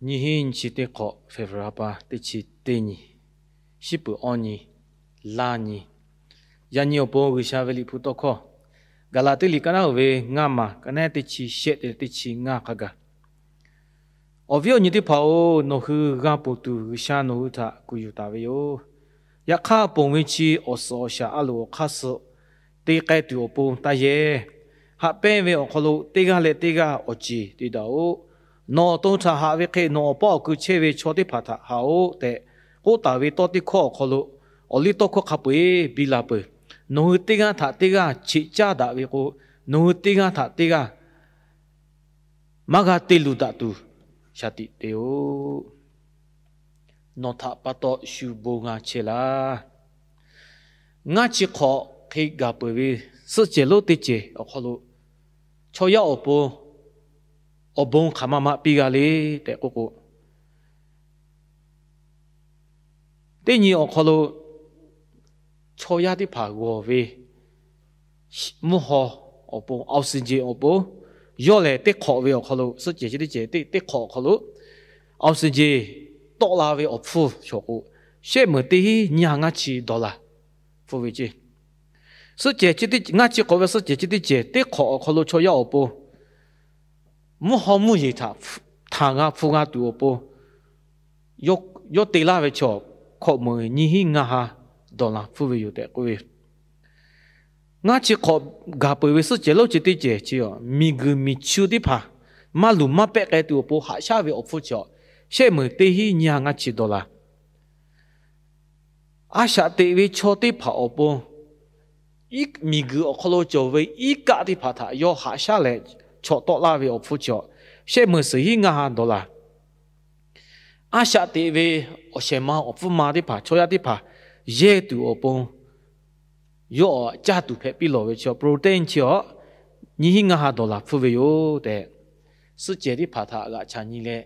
Nyiˇ hinˉ nyiˇ chi teˇ hk'awꞈ February ha pa teˇ chi teˇ nyi, shiˉ peuˍ awˇ nyi, laˇ nyi. Yaꞈ nyi awˬ pon G'uiˬsha ve Liꞈ hpu tawˇ hkawˇ, Gaˍlaˍtiˆ liꞈ ka naˉ uiˍ ve ngaˇ maˬ ka naˉ teˇ chi shehˆ te leh teˇ chi ngaˇ hk'a gaˬ. Awˬ viˉ awˬ nyi teˇ hpaˍ-oˬ, nawˬ hui g'a ponˬ tuˬ G'uiˬsha nawˬ hui htaꞈ kuˬ yuˬ taˍ ve yoˬ. Yaꞈ hk'aˇ, ponˬ ve chi awˬ suhˍ awˬ shaˍ a loˍ awˬ hk'aˇ suh te k'ai tuˬ awˬ pon taˇ yehˇ. Haꞈ pehnˇ ve awˬ hk'aw lo teˇ g'aˇ leh teˇ g'aˇ awˬ ceˬ te daꞈ-oꞈ. Nawˬ awˬ to htaꞈ haꞈ ve hk'e nawˬ awˬ paˇ awˬ kui chehˇ ve chaw teˇ hpaˍ htaꞈ haꞈ-oꞈ tehꞈ k'oˆ taˍ ve tawˇ teˇ hkawˇ awˬ hk'aw lo, awˬ liˇ tawˇ hkawˇ hk'a peu-eˬ biˇ la peuˬ. Nawˬ hui teˇ g'aˇ htaꞈ teˇ g'aˇ cheꞈ caˇ daꞈ ve k'o, nawˬ hui teˇ g'aˇ htaꞈ teˇ g'aˇ maˇ g'a te luˬ daꞈ tuˬ shaˍ tiꞈ te-oꞈ. Nawˬ htaꞈ pa taw shu bon g'a chehˇ laˇ. Ngaˇ chi hk'awꞈ hk'e gaˬ peuˬ ve suhˆ cehˬ lonˉ teˇ cehˬ awˬ hk'aw lo, chaw yaˇ awˬ pon awˬ bon hk'aˬ ma ma piˇ g'a le tehꞈ k'oˆ k'o, teˇ nyi awˬ hk'aw lo chaw yaˇ teˇ hpaˍ g'awˬ ve mvuhˇ haw awˬ pon, oxygen awˬ pon, yawˇ lehˬ teˇ hk'awꞈ ve awˬ hk'aw lo, suhˆ cehˬ chi teˇ cehˬ teˇ hk'awꞈ awˬ hk'aw lo oxygen tawˆ la ve awˬ hpfuhˇ shawˍ k'o, shehˆ meunˍ teˇ hinˉ nyiˇ ha ngaˇ chi dollar hpfuhˇ ve ceˇ. Suhˆ cehˬ ngaˇ chi hk'awꞈ ve suhˆ cehˬ chi teˇ cehˬ teˇ hk'awꞈ awˬ hk'aw lo chaw yaˇ awˬ pon mvuhˇ haw mvuhˇ yeˬ htaꞈ htaˍ g'a hpfuhˇ g'a tuˬ awˬ pon, yawˇ te laˇ ve chaw hkawꞈ meuˍ nyiˇ hinˉ ngaˇ ha dollar hpfuhˇ ve yoˬ tehꞈ k'oˆ ve. Ngaˇ chi hk'awꞈ gaˬ peuˬ ve suhˆ cehˬ lonˉ chi teˇ cehˬ chi, miˬguiˬ miˬ chu teˇ hpaˍ maˇ luˬ maˇ pehˆ k'ai tuˬ awˬ pon haꞈ shaˉ ve awˬ hpfuhˇ chi, shehˆ meunˍ teˇ hinˉ nyiˇ ha ngaˇ chi dollar. A shaꞈ teꞈ ve chaw teˇ hpaˍ awˬ pon, miˬguiˬ awˬ hk'aw lo cawˬ ve iˉ kaˆ teˇ hpaˍ htaꞈ yawˇ haꞈ shaˉ leh chawꞈ tawˆ laˇ ve awˬ hpfuhˇ chi, shehˆ meunˍ suhˍ hinˉ ngaˇ ha dollar. A shaꞈ teꞈ ve awˬ shehˍ ma awˬ hpfuhˇ ma teˇ hpaˍ, chaw yaˇ teˇ hpaˍ yehˇ tuˬ awˬ pon, yawˇ awˬ caˇ tuˬ hpehꞈ piˇ lawˬ ve chi, protein chi awˬ nyiˇ hinˉ ngaˇ ha dollar hpfuhˇ ve yoˬ tehꞈ, suhˆ cehˬ teˇ hpaˍ htaꞈ g'aꞈ chaꞈ nyi leh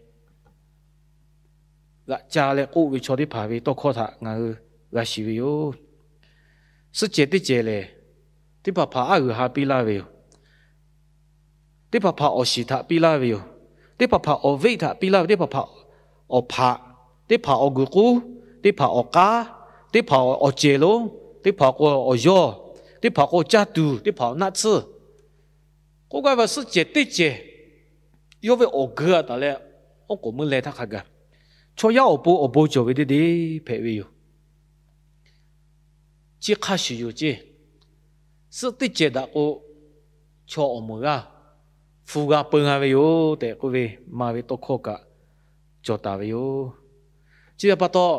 g'aꞈ ca leh k'oˆ ve chaw teˇ hpaˍ ve tawˇ hkawˇ htaꞈ ngaˬ hui g'a shiˍ ve yoˬ. Suhˆ cehˬ teˇ cehˬ lehˬ, teˇ hpaˍ hpaˍ aˉ g'uiˬ ha piˇ laˇ ve yoˬ. Teˇ hpaˍ hpaˍ awˬ shiˍ htaꞈ piˇ laˇ ve yoˬ. Teˇ hpaˍ hpaˍ awˬ veˆ htaꞈ piˇ laˇ ve, teˇ hpaˍ hpaˍ awˬ hpaꞈ, teˇ hpaˍ awˬ guiˬ k'uˉ, teˇ hpaˍ awˬ k'aˉ, teˇ hpaˍ awˬ cehˬ lonˉ, teˇ hpaˍ k'o awˬ yawˇ, teˇ hpaˍ k'o caˇ tuˬ, teˇ hpaˍ awˬ naˆ tsuhˇ. K'oˆ gaˇ ve suhˆ cehˬ teˇ cehˬ yawˇ ve awˬ geu a taˍ leh, oˉ k'oˍ meuˇ leh htaˇ hk'a gaˬ, chaw yaˇ awˬ pon awˬ bon cawˬ ve deˇ deˇ hpehꞈ ve yoˬ. Chi hk'a shuˍ yoˬ ceˇ. Suhˆ teˇ cehˬ daꞈ k'o, chaw awˬ moˍ g'aˇ hpu g'a peu g'a ve yoˬ tehꞈ k'oˆ ve, maˍ ve tawˇ hkawˇ kaꞈ cawˬ taˍ ve yoˬ. Chi htaꞈ pa taw,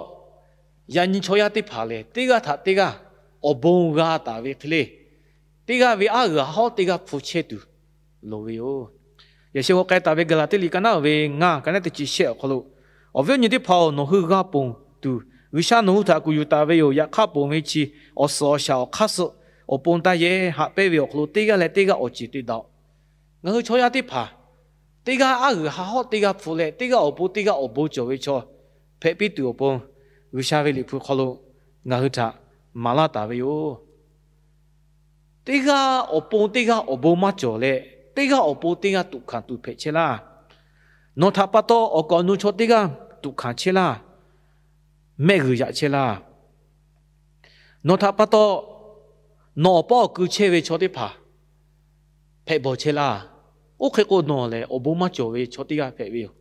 yaꞈ nyi chaw yaˇ teˇ hpaˍ lehˬ, teˇ g'aˇ htaꞈ teˇ g'aˇ awˬ bon g'a taˍ ve hk'e le, teˇ g'aˇ ve aˉ g'uiˬ ha hawˉ teˇ g'aˇ hpu chehˇ tuˬ loˍ ve yoˬ. Yaꞈ sheh g'aw k'ai taˍ ve Gaˍlaˍtiˆ liꞈ ka naˉ ve ngaˇ ka naˉ teˇ chi shehˆ awˬ hk'aw lo, awˬ viˉ awˬ nyi teˇ hpaˍ-oˬ, nawˬ hui g'a ponˬ tuˬ G'uiˬsha nawˬ hui htaꞈ kuˬ yuˬ taˍ ve yoˬ. Yaꞈ hk'aˇ, ponˬ ve chi awˬ suhˍ awˬ shaˍ awˬ hk'aˇ suh awˬ pon taˇ yehˇ. Haꞈ pehnˇ ve awˬ hk'aw lo teˇ g'aˇ leh teˇ g'aˇ awˬ ceˬ te daꞈ-oꞈ. Ngaˬ hui chaw yaˇ teˇ hpaˍ teˇ g'aˇ aˉ g'uiˬ ha hawˉ teˇ g'aˇ hpu leh, teˇ g'aˇ awˬ pon teˇ g'aˇ awˬ bon cawˬ ve chaw hpehꞈ piˇ tuˬ awˬ pon, G'uiˬsha ve Liꞈ hpu hk'aw lo ngaˬ hui htaꞈ maˍ laˇ taˍ ve yoˬ. Teˇ g'aˇ awˬ pon teˇ g'aˇ awˬ bon maˇ cawˬ leh, teˇ g'aˇ awˬ pon teˇ g'aˇ tuꞈ hkanˍ tuˬ hpehꞈ chehˇ laˇ. Nawˬ htaꞈ pa taw awˬ kaˍ awˬ nu chaw teˇ g'aˇ tuꞈ hkanˍ chehˇ laˇ. Mehˆ g'uiˬ yaꞈ chehˇ laˇ. Nawˬ htaꞈ pa taw nawˬ awˬ paˇ awˬ kui chehˇ ve chaw teˇ hpaˍ hpehꞈ bawˬ chehˇ laˇ. Oˇ hk'e k'o, nawˬ lehˬ awˬ bon maˇ cawˬ ve chaw teˇ g'aˇ hpehꞈ ve yoˬ.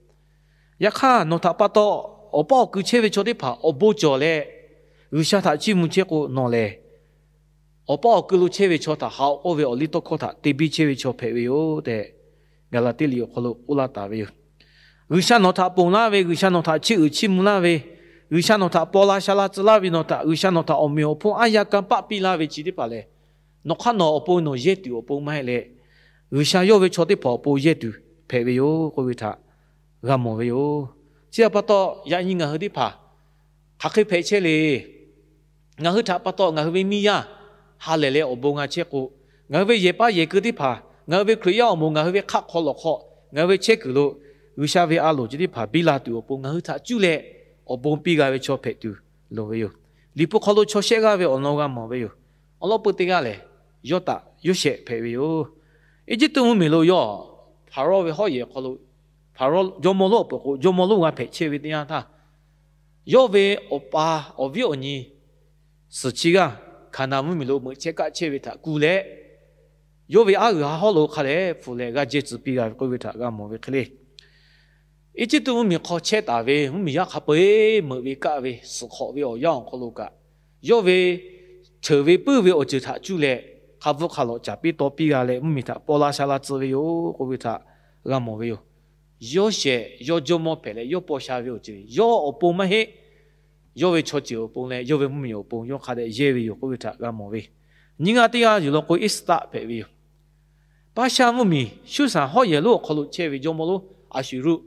Yaꞈ hk'aˇ, nawˬ htaꞈ pa taw awˬ paˇ awˬ kui chehˇ ve chaw teˇ hpaˍ awˬ bon cawˬ leh, G'uiˬsha htaꞈ chiˇ mvuh chehˇ k'o, nawˬ lehˬ awˬ paˇ awˬ kui lo chehˇ ve chaw htaꞈ haꞈ-oꞈ k'oˆ ve awˬ liˇ tawˇ hkawˇ htaꞈ te biˇ chehˇ ve chaw hpehꞈ ve yoˬ tehꞈ, Gaˍlaˍtiˆ liꞈ awˬ hk'aw lo k'oˆ laˇ taˍ ve yoˬ. G'uiˬsha nawˬ htaꞈ ponˬ laˇ ve, G'uiˬsha nawˬ htaꞈ chiˇ uiˍ chiˇ mvuh laˇ ve, G'uiˬsha nawˬ htaꞈ paw la sha la tcuh laˇ ve, nawˬ htaꞈ, G'uiˬsha nawˬ htaꞈ awˬ meꞈ awˬ hponˇ aˉ yaˇ kanˇ paˆ piˇ laˇ ve chi teˇ hpaˍ lehˬ, nawˬ hk'aˇ nawˬ awˬ pon nawˬ yehˇ tuˬ awˬ pon maˇ heˆ leh, G'uiˬsha yawˇ ve chaw teˇ hpaˍ awˬ pon yehˇ tuˬ hpehꞈ ve yoˬ k'oˆ ve htaꞈ g'a mawˬ ve yoˬ. Chi htaꞈ pa taw, yaꞈ nyi ngaˬ hui teˇ hpaˍ hk'aˬ hk'e hpehꞈ chehˇ le. Ngaˬ hui htaꞈ pa taw ngaˬ hui ve miˇ yaˇ ha lehˬ leh awˬ bon g'a chehˇ k'o, ngaˬ hui ve yehˬ paˇ yehˬ keu teˇ hpaˍ, ngaˬ hui ve Hkriꞈ yaˇ awˬ moˍ, ngaˬ hui ve hk'aˆ hk'aw lawˬ hk'aw, ngaˬ hui ve chehˇ kuiˬ lo G'uiˬsha ve a loˍ chi teˇ hpaˍ biˇ la tuˬ awˬ pon ngaˬ hui htaꞈ cuˇ leh awˬ bon piˇ g'a ve chaw hpehꞈ tuˬ loˍ ve yoˬ. Liꞈ hpu hk'aw lo chaw shehˆ g'aˇ ve awˬ lawn g'a mawˬ ve yoˬ. Awˬ lawn peu teˇ g'aˇ lehˬ, Yoˇtaꞈ Yoˇsehꞈ hpehꞈ ve yoˬ. Eˇjiˇtuꞈ mvuhˇmiˬ lo yawˇ Hpaˍrawˇ ve hawˉ yehˬ hk'aw lo, Hpaˍrawˇ jawˇmawˇ lonˉ awˬ peuˬ k'o, jawˇmawˇ lonˉ g'a hpehꞈ chehˇ ve teˇ yanˇ htaˇ, yawˇ ve awˬ pa awˬ viˉ awˬ nyi suhˍ chi g'aˇ Hkaˍnanˍ mvuhˇmiˬ lo meuꞈ chehˇ kaˆ chehˇ ve htaꞈ kuˬ leh, yawˇ ve aˉ g'uiˬ ha hawˉ lo hk'a dehꞈ hpu leh g'aˇ jehˇ tcuh piˇ g'a ve k'oˆ ve htaꞈ g'a mawˬ ve hk'e le. Eˇjiˇtuꞈ mvuhˇmiˬ hk'aw chehˇ taˍ ve mvuhˇmiˬ yaˇ hk'a peu-eˬ meuꞈ ve kaˆ ve suhˍ hk'awꞈ ve awˬ yanˇ awˬ hk'aw lo kaꞈ, yawˇ ve ceuˬ ve puiˉ ve awˬ ceuˬ htaꞈ cuˇ leh hk'a bvuhˆ hk'a lawꞈ caˍ piˇ taw piˇ g'a leh, mvuhˇmiˬ htaꞈ paw la sha la tcuh ve yoˬ k'oˆ ve htaꞈ g'a mawˬ ve yoˬ. Yawˇ shehˍ yawˇ jawˇmawˇ hpehꞈ leh yawˇ paw sha ve awˬ ceuˬ, yawˇ awˬ pon maˇ heˆ. Yawˇ ve chaw ceuˬ awˬ pon leh yawˇ ve mvuhˇmiˬ awˬ pon yawˇ hk'a dehꞈ yehˇ ve yoˬ k'oˆ ve htaꞈ g'a mawˬ ve. Nyiˇ g'aˇ teˇ g'aˇ yuˬ law k'o, Iˉsaˍtaˆ hpehꞈ ve yoˬ. Paˉshaˆ mvuhˇmiˬ Suˇsaˍ hawˉ yehˬ lonˉ awˬ hk'aw lo chehˇ ve jawˇmawˇ lonˉ Aˍsuˍruˆ,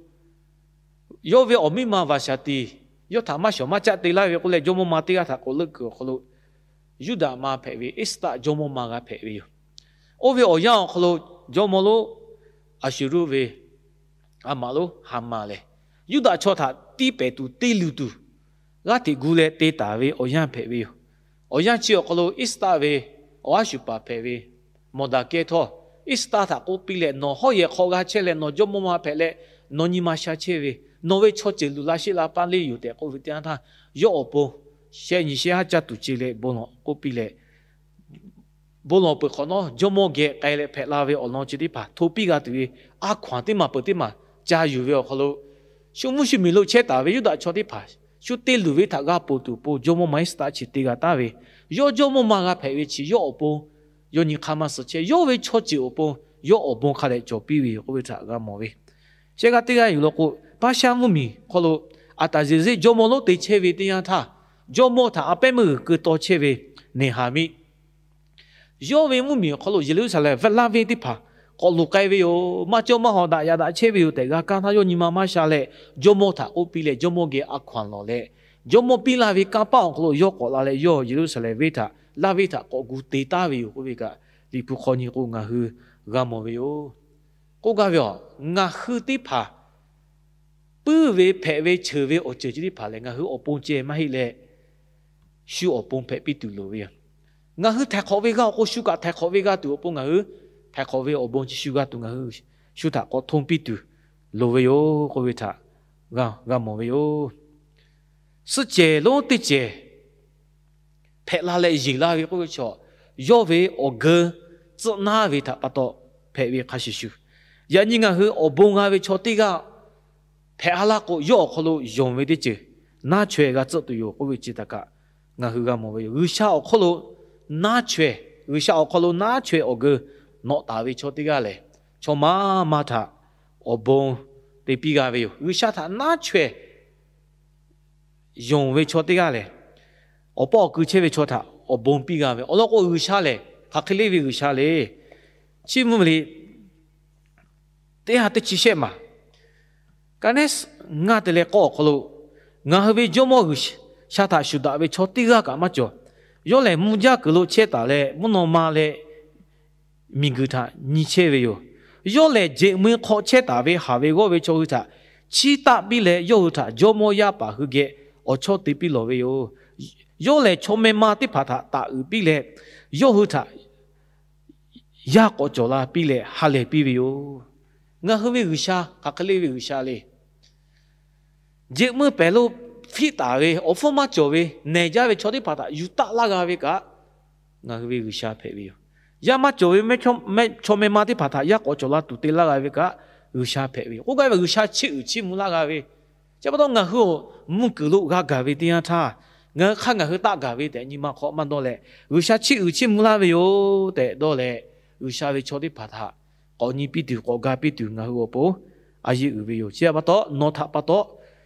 yawˇ ve awˬ miˇ ma Vaˍsaˍtiˍ yawˇ htaꞈ maˇ shawˍ maˇ caˆ te laˇ ve k'oˆ leh, jawˇmawˇ ma teˇ g'aˇ htaꞈ k'awꞈ leuˆ kuiˬ awˬ hk'aw lo, Yuˇdaꞈ ma hpehꞈ ve Iˉsaˍtaˆ jawˇmawˇ ma g'a hpehꞈ ve yoˬ. Oˇ ve awˬ yanˇ awˬ hk'aw lo jawˇmawˇ lonˉ Aˍsuˍruˆ ve a maꞈ lonˉ Haˍmaˍ lehˬ, Yuˇdaꞈ chaw htaꞈ tiˇ pehˍ tuˬ te luˬ tuˬ g'aˇ hteꞈ gu leh te taˍ ve awˬ yanˇ hpehꞈ ve yoˬ. Awˬ yanˇ chi awˬ hk'aw lo Iˉsaˍtaˆ ve awˬ g'aˇ shuˍ paˍ hpehꞈ ve Mawˍdaˍkehˇ htawˇ, Iˉsaˍtaˆ htaꞈ k'oˆ piˇ leh, nawˬ hawˉ yehˬ hk'aw g'a chehˇ leh nawˬ jawˇmawˇ ma hpehꞈ leh nawˬ nyi ma sha chehˇ ve, nawˬ ve chaw ceuˬ luˬ la sheˆ la paˇ leˇ yoˬ tehꞈ k'oˆ ve teˇ yanˇ htaˇ, yawˇ awˬ pon shehˆ nyi shehˆ haˉ caˇ tuˬ ce leh bon lawˬ k'oˆ piˇ leh, bon lawˬ peuˬ hk'awꞈ nawˉ jawˇmawˇ geh k'ai leh hpehꞈ la ve awˬ lawn chi teˇ hpaˍ hto piˇ g'a tuˬ ve a hkaw anˬ teˇ maˬ peuˬ teˇ maˬ ca yuˬ ve awˬ hk'aw lo, shu mvuhˇ shu miˬ lo chehˇ taˍ ve Yuˇdaꞈ chaw teˇ hpaˍ shu te luˬ ve htaꞈ g'a ponˬ tuˬ awˬ pon jawˇmawˇ ma Iˉsaˍtaˆ chi te g'a taˍ ve, yawˇ jawˇmawˇ ma g'a hpehꞈ ve chi yawˇ awˬ pon yawˇ nyi hk'a maˇ suh chehˇ, yawˇ ve chaw ceuˬ awˬ pon yawˇ awˬ bon hk'a dehꞈ cawˬ piˇ ve yoˬ k'oˆ ve htaꞈ g'a mawˬ ve. Shehˆ g'aˇ teˇ g'aˇ yuˬ law k'o, Paˉshaˆ mvuhˇmiˬ hk'aw lo Aˍtaˍyeˍzeˆ jawˇmawˇ lonˉ te chehˇ ve teˇ yanˇ htaˇ, jawˇmawˇ htaꞈ a pehˉ meuˇ g'uiˬ keu taw chehˇ ve Neˍhaˍmiˆ, yawˇ ve mvuhˇmiˬ awˬ hk'aw lo Yeˍruˆsaˍlehnˍ venˇ laˇ venˇ teˇ hpaˍ k'awꞈ luˬ k'ai ve yoˬ. Maˇ cawˇ maˇ hawˍ daꞈ yaꞈ daꞈ chehˇ ve yoˬ tehꞈ g'a kaˇ htaˇ, yawˇ nyi ma maˇ sha leh jawˇmawˇ htaꞈ k'oˆ piˇ leh jawˇmawˇ geh a hkaw anˬ lawˬ leh, jawˇmawˇ piˇ laˇ ve kanˇ paˆ awˬ hk'aw lo yawˇ k'awꞈ la leh yawˇ Yeˍruˆsaˍlehnˍ venˇ htaꞈ laˇ venˇ htaꞈ k'awꞈ gu te taˍ ve yoˬ k'oˆ ve kaꞈ, Liꞈ hpu hk'aw nyi k'o ngaˬ hui g'a mawˬ ve yoˬ. K'oˆ gaˇ ve a, ngaˬ hui teˇ hpaˍ puiˉ ve hpehꞈ ve cheuˬ ve awˬ ceuˬ chi teˇ hpaˍ lehˬ, ngaˬ hui awˬ pon ceh maˇ heˆ leh, shu awˬ pon hpehꞈ piˇ tuˬ loˍ ve yoˬ. Ngaˬ hui htaiˍ hk'awꞈ ve g'a awˬ k'o, shu kaꞈ htaiˍ hk'awꞈ ve g'a tuˬ awˬ pon ngaˬ hui htaiˍ hk'awꞈ ve awˬ bon chi shu g'a tuˬ ngaˬ hui shu htaꞈ k'awꞈ htoˇ piˇ tuˬ loˍ ve yoˬ k'oˆ ve htaꞈ g'a mawˬ ve yoˬ. Suhˆ cehˬ lonˉ teˇ cehˬ hpehꞈ la leh yeˬ laˇ ve k'oˆ ve chaw, yawˇ ve awˬ geu tcuhˆ naˉ ve htaꞈ pa taw hpehꞈ ve hk'a shuˍ shuˍ, yaꞈ nyi ngaˬ hui awˬ bon g'a ve chaw teˇ g'aˇ hpehꞈ ha laˇ k'o, yawˇ awˬ hk'aw lo yonˍ ve teˇ ceuˬ naˉ chaweh g'a tcuhˆ tuˬ yoˬ k'oˆ ve chi htaꞈ kaꞈ ngaˬ hui g'a mawˬ ve yoˬ. G'uiˬsha awˬ hk'aw lo naˉ chaweh, G'uiˬsha awˬ hk'aw lo naˉ chaweh awˬ geu nawꞈ taˍ ve chaw teˇ g'aˇ lehˬ, chaw maˇ maˇ htaꞈ awˬ bon te piˇ g'a ve yoˬ. G'uiˬsha htaꞈ naˉ chaweh yonˍ ve chaw teˇ g'aˇ lehˬ, awˬ pawˆ awˬ kui chehˇ ve chaw htaꞈ awˬ bon piˇ g'a ve. Awˬ lawn k'o, G'uiˬsha lehˬ hk'aˬ hk'e le ve G'uiˬsha le. Chi mvuh ve le, teˇ ha teˇ chi shehˆ maˬ, ka nehˉ ngaˇ te leh k'awˇ awˬ hk'aw lo, ngaˬ hui ve Jawˇmawˇ G'uiˬsha htaꞈ shuˍ daꞈ ve chaw teˇ g'aˇ kaꞈ maˇ cawˬ. Yawˇ lehˬ mvuh jaˇ kuiˬ lo chehˇ taˍ leh, mvuhˇ naw ma leh miˬguiˬ htaꞈ nyi chehˇ ve yoˬ. Yawˇ lehˬ jeꞈ mui hk'aw chehˇ taˍ ve haˍ ve g'awˇ ve chaw hui htaꞈ chiˇ taˆ piˇ leh, yawˇ hui htaꞈ jawˇmawˇ yaˇ paˍ hui geh awˬ chawˇ te piˇ lawˬ ve yoˬ. Yawˇ lehˬ chaw meh ma teˇ hpaˍ htaꞈ taˍ uiˍ piˇ leh, yawˇ hui htaꞈ yaˇ k'awꞈ cawˬ la piˇ leh ha lehˬ piˇ ve yoˬ. Ngaˬ hui ve G'uiˬsha hk'aˬ hk'e le ve G'uiˬsha le. Jeꞈ meuˇ pehˬ lo hpiˆ taˍ ve, awˬ hpfuhˇ maˇ cawˬ ve nehˬ jaˇ ve chaw teˇ hpaˍ htaꞈ yuˬ taˆ laˇ g'a ve kaꞈ, ngaˬ hui ve G'uiˬsha hpehꞈ ve yoˬ. Yaˇ maˇ cawˬ ve chaw meh ma teˇ hpaˍ htaꞈ yaˇ k'awꞈ cawˬ la tuˬ te laˇ g'a ve kaꞈ, G'uiˬsha hpehꞈ ve yoˬ. K'oˆ gaˇ ve G'uiˬsha chiˇ uiˍ chiˇ mvuh laˇ g'a ve, chi pa taw ngaˬ hui mvuh kuiˬ lo g'a gaˬ ve teˇ yanˇ htaˇ, ngaˬ hui hk'aˇ ngaˬ hui taˆ gaˬ ve tehꞈ nyi ma hk'aw maˇ dawˇ leh, G'uiˬsha chiˇ uiˍ chiˇ mvuh laˇ ve yoˬ tehꞈ dawˇ leh, G'uiˬsha ve chaw teˇ hpaˍ htaꞈ k'awꞈ nyi piˇ tuˬ, k'awꞈ ga piˇ tuˬ ngaˬ hui awˬ pon a yeˇ uiˍ ve yoˬ. Chi pa taw, nawˬ htaꞈ pa taw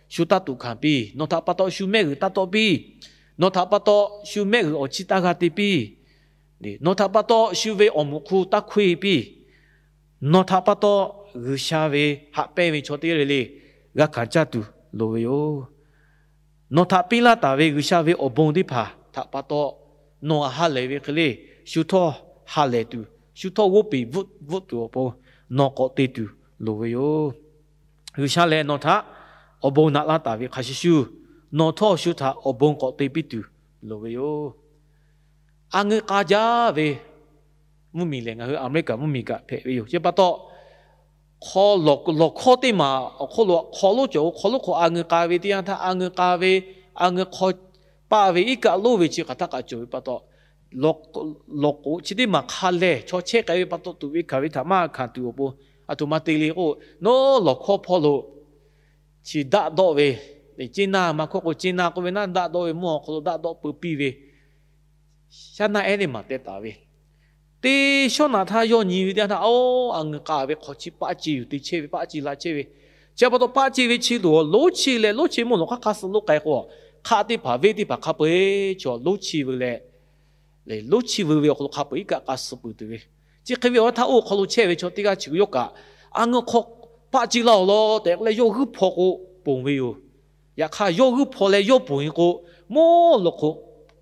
shu taˇ tuꞈ hkanˍ piˇ, nawˬ htaꞈ pa taw shu mehˆ g'uiˬ taˇ tawˆ piˇ, nawˬ htaꞈ pa taw shu mehˆ g'uiˬ awˬ chiˇ taˇ g'a te piˇ, nawˬ htaꞈ pa taw shu ve awˬ moˍ hk'u taˇ hkoˇ e piˇ, nawˬ htaꞈ pa taw G'uiˬsha ve haꞈ pehnˇ ve chaw teˇ g'aˇ le le g'a hkanˍ caˇ tuˬ loˍ ve yoˬ. Nawˬ htaꞈ piˇ laˇ taˍ ve G'uiˬsha ve awˬ bon teˇ hpaˍ htaꞈ pa taw, nawˬ ha lehˬ ve hk'e le, shu htawˇ ha lehˬ tuˬ, shu htawˇ g'oˇ peˍ bvuhˆ tuˬ awˬ pon nawˬ k'awꞈ te tuˬ loˍ ve yoˬ. G'uiˬsha lehˬ nawˬ htaꞈ awˬ bon naꞈ laˇ taˍ ve hk'a shuˍ shuˍ, nawˬ htawˇ shu htaꞈ awˬ bon k'awꞈ te piˇ tuˬ loˍ ve yoˬ. A ngeuˆ k'a jaˇ ve mvuhˇmiˬ lehˬ, ngaˬ hui America mvuhˇmiˬ kaꞈ hpehꞈ ve yoˬ. Chi pa taw, hk'aw lawˬ hkawˇ teˇ maˬ awˬ hk'oˆ lo hk'aw lonˉ cawˬ-o. Hk'aw lonˉ hk'aw a ngeu k'a ve teˇ yanˇ htaˇ, a ngeu k'a ve, a ngeu hk'aw paˆ ve iˉ kaˆ lonˉ ve chi hk'aˬ htaˇ kaꞈ cawˬ ve pa taw, lawˬ k'oꞈ chi teˇ maˬ hk'a lehˬ chaw chehˇ k'ai ve pa taw, tuꞈ ve hkanˍ ve htaꞈ maˇ hkanˍ tuˬ awˬ pon, aˬ htoꞈ ma te le k'o, nawˉ lawˬ hkawˇ hpawˇ lo chi daˆ dawˆ ve, ceˇ naˇ maˇ hkawˇ k'o, ceˇ naˇ k'oˆ ve naˉ, daˆ dawˆ ve mvuhˇ awˬ hk'aw lo daˆ dawˆ peu piˇ ve, shaˉ naˆ ehˉ teˇ maˬ teh taˍ ve, teˇ shawˉ naꞈ htaˇ yawˇ nyi ve teˇ yanˇ htaˇ, oˇ, a ngeu k'a ve hk'aw chi paˆ ce yuˬ te chehˇ ve, paˆ ce la chehˇ ve. Chi pa taw paˆ ce ve chi tuˬ lonˉ chi leh lonˉ chi mvuhˇ lawˬ hk'aˇ hk'aˇ suh lonˉ k'ai k'o, hk'aˆ teˇ hpaˍ venˇ teˇ hpaˍ hk'a peu-eˬ chaw lonˉ chi veu leh, lonˉ chi veu ve awˬ hk'aw lo hk'a peu-eˬ iˉ kaˆ k'a suh peuˬ tuˬ ve. Chi hk'e ve awˬ htaˇ, oˇ hk'aw lo chehˇ ve chaw teˇ g'aˇ chi yawˇ kaꞈ a ngeu hk'aw paˆ ce laˇ-oˬ law tehꞈ k'oˆ leh yawˇ g'uiˇ hpaw k'o ponˬ ve yoˬ. Yaꞈ hk'aˇ yawˇ g'uiˇ hpaw leh yawˇ ponˬ ve k'o, mvuhˇ lawˬ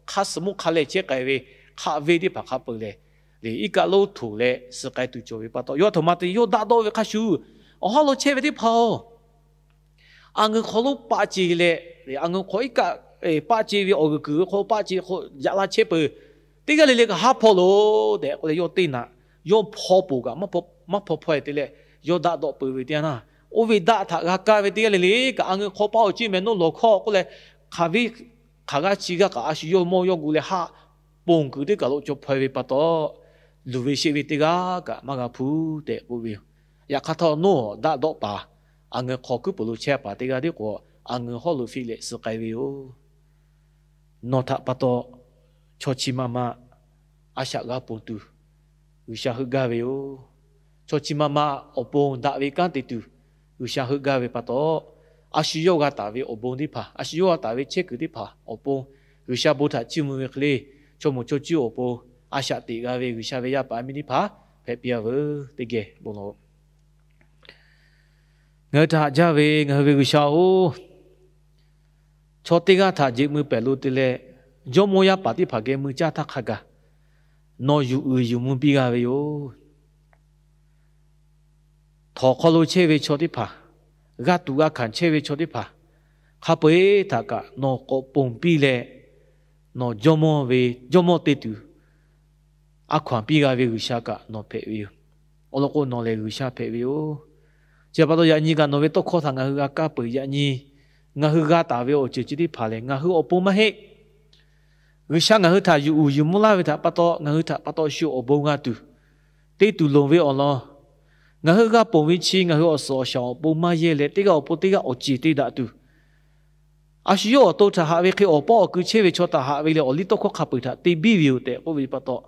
hk'aˇ suh mvuhˇ hk'a leh chehˇ k'ai ve hk'aˆ venˇ teˇ hpaˍ hk'a peu-eˬ lehˬ, iˉ kaˆ lonˉ htoꞈ leh suh k'ai tuˬ cawˬ ve pa taw, yawˇ aˬ htoꞈ ma te yawˇ daˆ dawˆ ve hk'a shuˍ, awˬ hawˉ lo chehˇ ve teˇ hpaˍ-oˬ, a ngeu hk'aw lonˉ paˆ ce leh, a ngeu hk'aw iˉ kaˆ paˆ ce ve awˬ g'uiˬ kuiˬ ve hk'aw paˆ ce hk'aw yaꞈ la chehˇ peuˬ. Teˇ g'aˇ le le kaꞈ haˉ hpawˇ loˬ tehꞈ k'oˆ leh yawˇ teˇ naꞈ, yawˇ hpawˇ poˬ kaꞈ maˇ hpawˇ hpawˇ-e te leh, yawˇ daˆ dawˆ peu ve teˇ yanˇ, oˇ ve daˆ htaꞈ g'a kaˇ ve teˇ g'aˇ le le kaꞈ a ngeu hk'aw paˆ awˬ ciˉ mehˍ nawˉ lawˬ hkawˇ k'oˆ leh, hk'aˬ ve hk'aˬ g'aˇ chi g'aˇ kaꞈ a shu yawˇ mawˇ yawˇ gu leh haˆ ponˬ kuiˬ teˇ kaˬ lo cawˬ hpaweh ve pa taw, luˬ ve sheˆ ve teˇ g'aˇ kaꞈ maˇ g'a hpuˇ tehꞈ k'oˆ ve yoˬ. Yaꞈ hk'aˇ htawˇ nawˇ daˆ dawˆ paˍ, a ngeu hk'aw kuiˉ peuˬ lo chehˇ paˍ teˇ g'aˇ tiˉ k'o, a ngeu hawˉ lo fiˇ leh suh k'ai ve yoˬ. Nawˬ htaꞈ pa taw chaw chi ma ma a shaꞈ g'a ponˬ tuˬ G'uiˬsha heuˆ gaˇ ve yoˬ. Chaw chi ma ma awˬ pon daꞈ ve kanˉ te tuˬ G'uiˬsha heuˆ gaˇ ve pa taw, a shu yawˇ g'a taˍ ve awˬ bon teˇ hpaˍ, a shu yawˇ g'a taˍ ve chehˇ kuiˬ teˇ hpaˍ awˬ pon, G'uiˬsha bon htaꞈ chiˇ mvuh ve hk'e le, chaw moˍ chaw cuˇ awˬ pon a shaꞈ teꞈ g'a ve G'uiˬsha ve yaˇ paˍ miˇ teˇ hpaˍ hpehꞈ piˇ-a veuˬ. Teˇ geh bon lawˬ. Ngaˬ hui htaꞈ haꞈ jaˇ ve ngaˬ hui ve G'uiˬsha-oˬ, chaw teˇ g'aˇ htaꞈ jeꞈ mui pehˬ lo te leh, jawˇmawˇ yaˇ paˍ teˇ hpaˍ geh mui caˇ htaˇ hk'a gaˬ nawˬ yuˬ uiˍ yuˬ mvuh piˇ g'a ve yoˬ. Htawnˍ hk'aw lo chehˇ ve chaw teˇ hpaˍ, g'a tuꞈ g'a hkanˍ chehˇ ve chaw teˇ hpaˍ, hk'a peu-eˬ htaꞈ kaꞈ nawˬ k'awꞈ ponˬ piˇ leh, nawˬ jawˇmawˇ ve, jawˇmawˇ te tuˬ a hkaw-anˬ piˇ g'a ve G'uiˬsha kaꞈ nawˬ hpehꞈ ve yoˬ. Awˬ lawn k'o, nawˬ lehˬ G'uiˬsha hpehꞈ ve yoˬ. Chi pa taw yaꞈ nyi kaꞈ nawˬ ve tawˇ hkawˇ htaꞈ ngaˬ hui g'a kaˇ peuˬ. Yaꞈ nyi ngaˬ hui g'a taˍ ve awˬ ceuˬ chi teˇ hpaˍ lehˬ, ngaˬ hui awˬ pon maˇ heˆ. G'uiˬsha ngaˬ hui htaꞈ yuˬ uiˍ yuˬ mvuh laˇ ve htaꞈ pa taw, ngaˬ hui htaꞈ pa taw shu awˬ bon g'a tuˬ, te tuˬ loˍ ve awˬ lawn, ngaˬ hui g'a ponˬ ve chi ngaˬ hui awˬ suhˍ awˬ shaˍ awˬ pon maˇ yehˇ leh, teˇ g'aˇ awˬ pon teˇ g'aˇ awˬ ceˬ te daꞈ tuˬ, a shu yawˇ awˬ to htaꞈ haꞈ ve hk'e awˬ pawˆ awˬ kui chehˇ ve chaw htaꞈ haꞈ ve lehˬ, awˬ liˇ tawˇ hkawˇ hk'a peu-eˬ htaꞈ te biˇ ve yoˬ tehꞈ k'oˆ ve pa taw,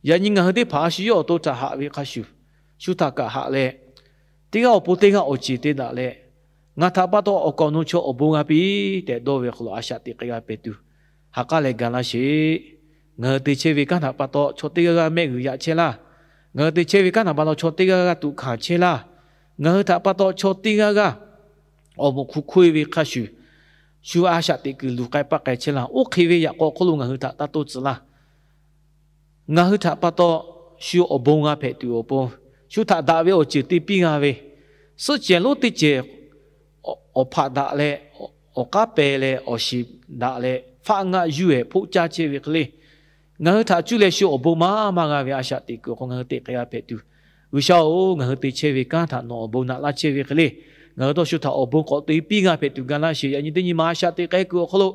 yaꞈ nyi ngaˬ hui teˇ hpaˍ a shu yawˇ awˬ to htaꞈ haꞈ ve hk'a shuˍ, shu htaꞈ kaꞈ haꞈ leh, teˇ g'aˇ awˬ pon teˇ g'aˇ awˬ ceˬ te daꞈ leh, ngaˬ htaꞈ pa taw awˬ kaˍ awˬ nu chaw awˬ bon g'a piˇ tehꞈ dawˇ ve awˬ hk'aw lo a shaꞈ teꞈ k'ai g'a pehˍ tuˬ, ha k'aˉ leh ga laˇ sheˍ. Ngaˬ hui te chehˇ ve kanˉ htaꞈ pa taw chaw teˇ g'aˇ g'aˇ mehˆ g'uiˬ yaꞈ chehˇ laˇ. Ngaˬ hui te chehˇ ve kanˉ htaꞈ pa taw chaw teˇ g'aˇ g'aˇ tuꞈ hkanˍ chehˇ laˇ. Ngaˬ hui htaꞈ pa taw chaw teˇ g'aˇ g'aˇ awˬ moˍ hk'u hkoˇ-e ve hk'a shuˍ, shu a shaꞈ teꞈ kuiˬ luˬ k'ai paˆ k'ai chehˇ laˇ. Oˇ hk'e ve yaꞈ k'aw hk'oˆ lo ngaˬ hui htaꞈ taˇ toˇ tcuh laˇ. Ngaˬ hui htaꞈ pa taw shu awˬ bon g'a hpehꞈ tuˬ awˬ pon, shu htaꞈ daꞈ ve awˬ ceuˬ te piˇ g'a ve, suhˆ cehˬ lonˉ teˇ cehˬ awˬ hpaꞈ daꞈ leh, awˬ k'aˉ peh leh, awˬ shiˍ daꞈ leh, faˆ ngaˆ yuˇ-ehˍ hpoˆ caˇ chehˇ ve hk'e le, ngaˬ hui htaꞈ cuˇ leh shu awˬ bon maˇ maˇ g'a ve a shaꞈ teꞈ kuiˬ awˬ hk'aw ngaˬ hui teꞈ k'ai g'a hpehꞈ tuˬ, G'uiˬsha-oˬ, ngaˬ hui te chehˇ ve kanˉ htaꞈ nawˬ awˬ bon naꞈ laˇ chehˇ ve hk'e le, ngaˬ hui tawˇ shu htaꞈ awˬ bon k'awꞈ te piˇ g'a hpehꞈ tuˬ ga laˇ sheˍ. Yaꞈ nyi teˇ nyi ma a shaꞈ teꞈ k'ai kuiˬ awˬ hk'aw lo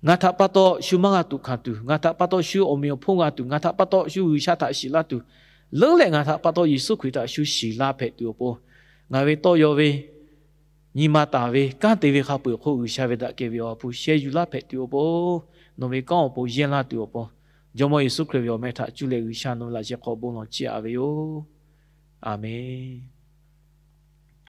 ngaˬ htaꞈ pa taw shu maˇ g'a tuꞈ hkanˍ tuˬ, ngaˬ htaꞈ pa taw shu awˬ meꞈ awˬ hponˇ g'a tuˬ, ngaˬ htaꞈ pa taw shu G'uiˬsha htaꞈ shiˍ laˇ tuˬ, leuˉ leh ngaˬ htaꞈ pa taw Yeˍsuˆ Hkriꞈ htaꞈ shu shiˍ la hpehꞈ tuˬ awˬ pon, ngaˬ ve tawˇ yaw ve nyi ma taˍ ve kanˉ te ve hk'a peu-eˬ awˬ hk'oˆ G'uiˬsha ve daꞈ kehˬ ve awˬ ha hpu sheh yuˬ laˇ hpehꞈ tuˬ awˬ pon, nawˬ ve kanˉ awˬ pon yehˇ laˇ tuˬ awˬ pon, Jawˇmawˇ Yeˍsuˆ Hkriꞈ ve awˬ meh htaꞈ cuˇ leh G'uiˬsha nawˬ ve laꞈ sheh hk'aw bon lawˬ chiˇ aꞈ ve yoˬ. Aˬmenˍ.